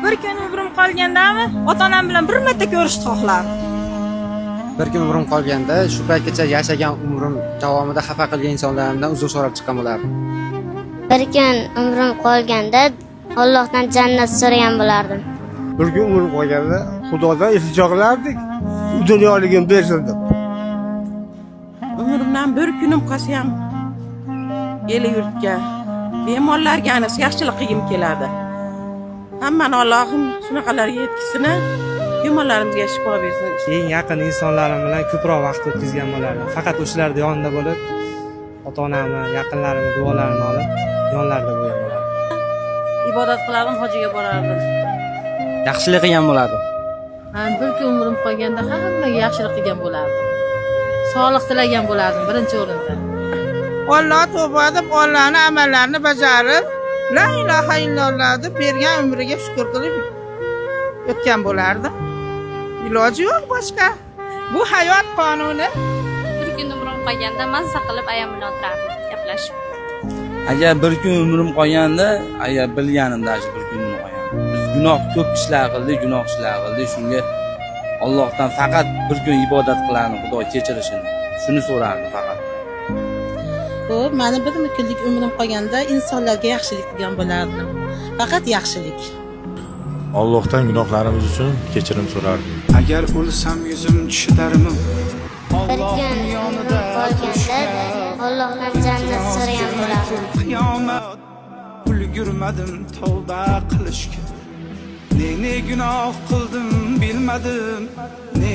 Bir kun umrim qolgandami, ota onam bilan bir marta ko'rishni xohlardim. Bir kun umrim qolganda, shu paytgacha yashagan umrim davomida xafa qilgan insonlarimdan uzr so'rab chiqqan bo'lardim. Bir kun umrim qolganda Allohdan jannat so'ragan bo'lardim. Bir kun umrim qolganda Xudodan iltijo qilardik, dunyoligim bersin deb. Umrimdan bir kunim qolsa ham el yurtga, bemorlarga ana yaxshilik qilgim keladi. Hammani Allohim shunaqalarga yetkazsin, bemorlarimizga shifo bersin. Eng yaqin insonlarim bilan ko'proq vaqt o'tkazgan bo'lardim. Faqat o'shalarni yonida bo'lib, ota onamni, yaqinlarimni duolarini olib, yonlarida bo'lgan bo'lardim. Ibodat qilardim, hojiga borardim. Yaxshilik qilgan bo'lardim. Man bir kun umrim qolganda hammaga yaxshilik qilgan bo'lardim. Sog'liq tilagan bo'lardim birinchi o'rinda. Olloh tavba deb, Ollohni amallarini bajarib, la ilaha illalloh deb bergan umriga shukur qilib o'tgan bo'lardim. Iloji yo'q boshqa. Bu hayot qonuni. Bir kun umrim qolganda mazza qilib ayam bilan o'tirardim gaplashib. Agar bir kun umrim qolganda, agar bilganimda shu bir kun umrim qolganda, biz gunoh ko'p ishlar qildik, gunoh ishlar qildik. Shunga Allohdan faqat bir kun ibodat qilardim, Xudo kechirishini, shuni so'rardim faqat. Xo'p, mani bir kunlik umrim qolganda insonlarga yaxshilik qilgan bo'lardim. Faqat yaxshilik. Allohdan gunohlarimiz uchun kechirim so'rardim. Agar o'lsam, yuzim tusharmi? Bir kun umrim qolganda Allohdan jannat so'ragan bo'lardim. Qiyomat, ulgurmadim tavba qilishga. Ne ne gunoh qildim, bilmadim. Ne